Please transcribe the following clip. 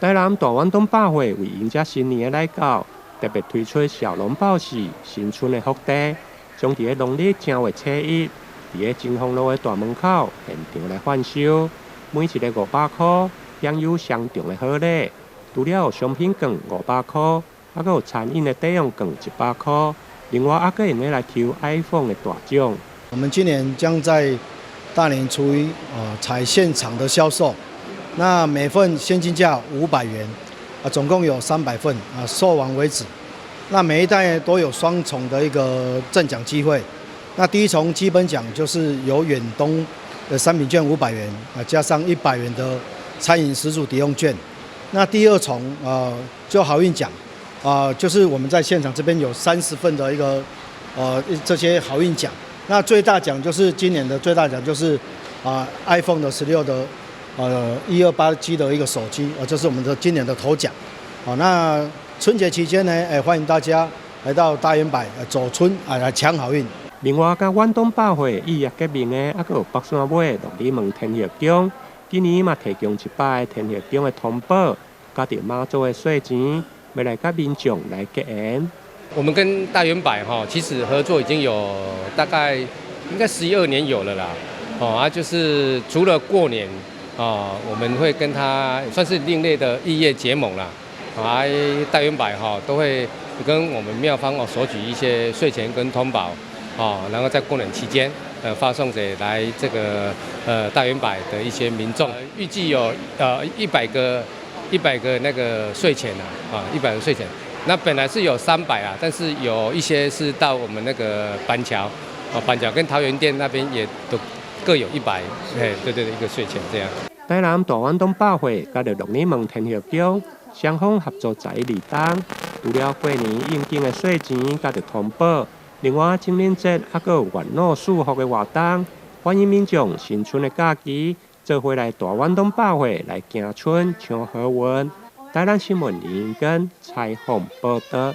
台南大遠東百貨為迎接新年的來到，特別推出小籠包喜新春的福袋，將佇個農曆正月初一，佇个金峰路的大門口現場來販售，每一个500箍，享有雙重的好禮。除了有商品券500箍，猶閣有餐飲的抵用券100箍，另外猶閣會用來抽 iPhone 的大獎。我們今年將在大年初一啊，採現場的銷售。那每份現金價500元，啊，總共有300份，啊，售完為止。那每一袋都有雙重的一個贈獎機會。那第一重基本獎就是有遠東的商品券500元，啊，加上100元的餐飲食宿抵用券。那第二重就好運獎，啊，就是我們在現場這邊有30份的一個這些好運獎。那最大獎就是今年的最大獎就是啊 iPhone 的16的128 G 的一個手機，啊，這是我們的今年的頭獎。好，那春節期間呢，歡迎大家來到大遠百走春啊，來搶好運。另外，佮遠東百貨異業結盟的，猶閣有北山尾鹿耳門天后宮，今年嘛提供100个天后宮的通寶，佮著媽祖的稅錢，欲來佮民眾來結緣。我們跟大遠百哈，其實合作已經有大概應該11、12年有了啦。哦啊，就是除了過年。哦，我們會跟他算是另類的異業結盟啦。啊，大遠百哈都會跟我們廟方哦索取一些稅錢跟通寶，哦，然後在過年期間，發送給來這個大遠百的一些民眾，預計有一百個那個稅錢啊，啊一百個稅錢。那本來是有300啊，但是有一些是到我們那個板橋，哦板橋跟桃園店那邊也都各有一百，哎，對對對，一個稅錢這樣。台南大遠東百貨佮著鹿耳門天后宮雙方合作12冬，除了過年應景的稅錢佮著通寶，另外清明節猶閣有願賭賜福的活動，歡迎民眾新春的假期做伙來大遠東百貨來行春搶好運。台南新聞林根採訪報導。